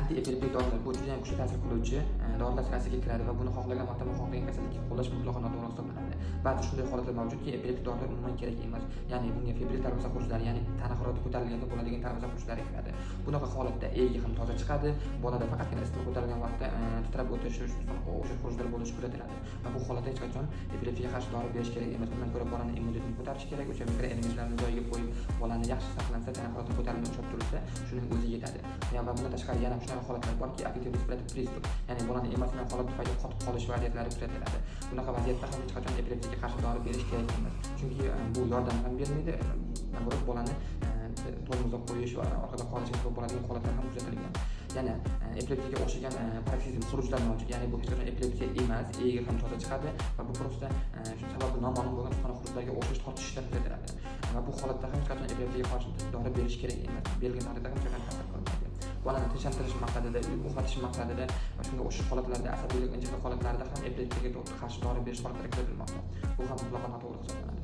Antiepileptik dorilar bu juda ham kuchli ta'sir qiluvchi dorilar sirasiga kiradi va buni xohlagan vaqtda va xohlagan kasallikka qo'llash mutlaqo noto'g'ri hisoblanadi. Ba'zi shunday holatlar mavjudki, epileptik dorilar umuman kerak emas. Ya'ni bunga febril talvasa xurujlari, ya'ni tana harorati ko'tarilganda bo'ladigan talvasa xurujlari kiradi. Bunaqa holatda EEG ham toza chiqadi, bolada faqatgina isitma ko'tarilgan vaqtda titrab o'tish, o'sha xurujlar bo'lishi kuzatiladi. Va bu holatda hech qachon epilepsiyaga qarshi dori berish kerak emas. Undan ko'ra bolani immunitetini ko'tarish kerak, o'sha mikroelementlarni joyiga qo'yib, bolani yaxshi saqlansa, tana harorati ko'tarilmay ushlab turilsa, shuning o'zi yetadi. Ya va bundan tashqari yana shunaqa holatlar borki, аффективный респираторный приступ, ya'ni bolani emotsional holat tufayli qotib qolish vaziyatlari kuzatiladi. Bunaqa vaziyatda ham hech qachon epilepsiyaga qarshi dori berish kerak emas. Chunki bu yordam ham bermaydi, наоборот, bolani tormozga qo'yish va orqada qolishiga sabab bo'ladigan holatlar ham kuzatilgan. Yana epilepsiyaga o'xshagan paroksizm xurujlar mavjud. Ya'ni bu hech qachon epilepsiya emas, EEG ham toza chiqadi va bu просто shu sababi noma'lum bo'lgan tutqanoq xurujlarga o'xshash tortishishlar kuzatiladi. Va bu holatda ham hech qachon epilepsiyaga qarshi dori berish kerak emas. Berilgan taqdirda ham hech qachon ta'sir qilmaydi. Bolani tinchlantirish maqsadida, uxlatish maqsadida va shunga o'xshash holatlarda, asabiylik, injiqlik holatlarida ham epilepsiyaga qarshi dori berish holatlari kuzatilmoqda. Bu ham mutlaqo noto'g'ri hisoblanadi.